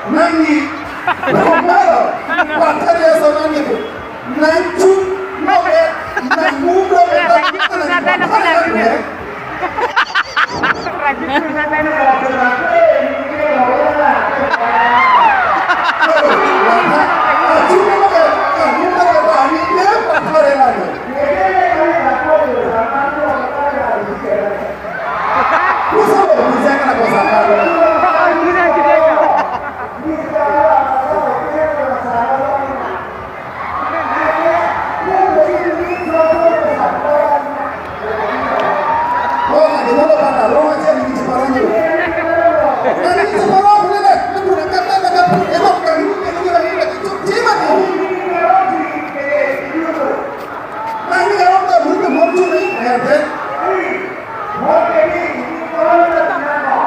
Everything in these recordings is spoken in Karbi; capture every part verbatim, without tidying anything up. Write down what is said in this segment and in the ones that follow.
Nangji, nangji, pathar ya so nangji tu. Nangchun, nangji, nangmu, nangji, nangji, nangji, nangji.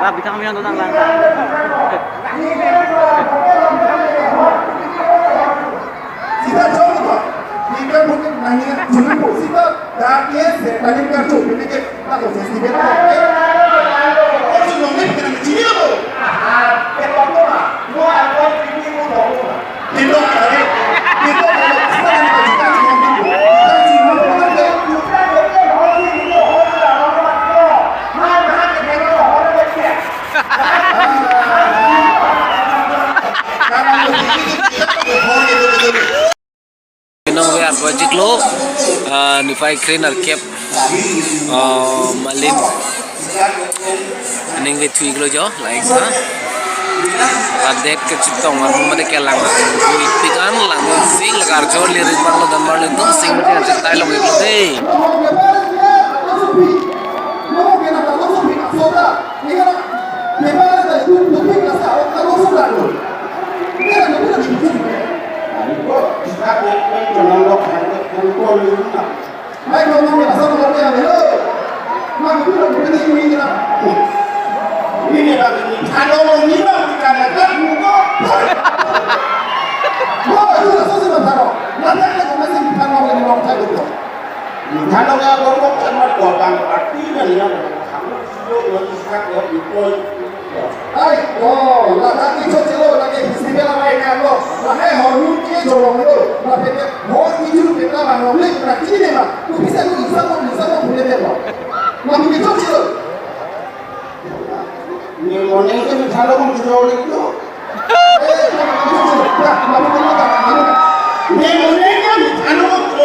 Lah, bikang kami yang datang lang. Sita chong ko. Nika mungkin nanya, jangan po sita. Dak ye se tadi kartu ini ke, aku festival ko. Oh, si nongit kena kecil ko. Ah, ke waktu mah. Mau apa ini mau tahu. Kita tadi, kita kalau sita dan kita cuma cuma itu. Kita cuma cuma itu. Karena itu kita betul itu betul. Inong ve arpachiklo, ah, niphai kre nerkep, ah, malin. Aning ve thui klo jo, like sa. Adet kechetong arong mate kelang. Ipik an lang sing lagar jor lirik bang lo dan bar lo tum sing mate kechetong long iklo dei. Ai, oh, la tangki chot chelo, la ke festival amai kan lo, la hai hormu ke jolong lo, la pete hor kiju peta bang lo, le pra kini ma, tu bisa tu isa ko, isa ko bule de lo. Ma tu ke chot chelo. Ni moning ke ni thalo ko jolong lo. Eh, ma tu ke chot chelo, ma tu ke chot chelo. Ni moning ke ni thalo ko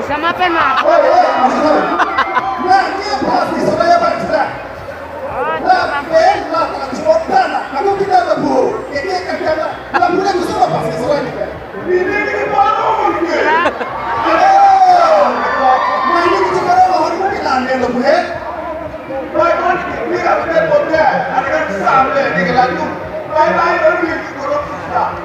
Bisa mapen ma? Ini ke lalu. Bye bye, baru lagi korok susah.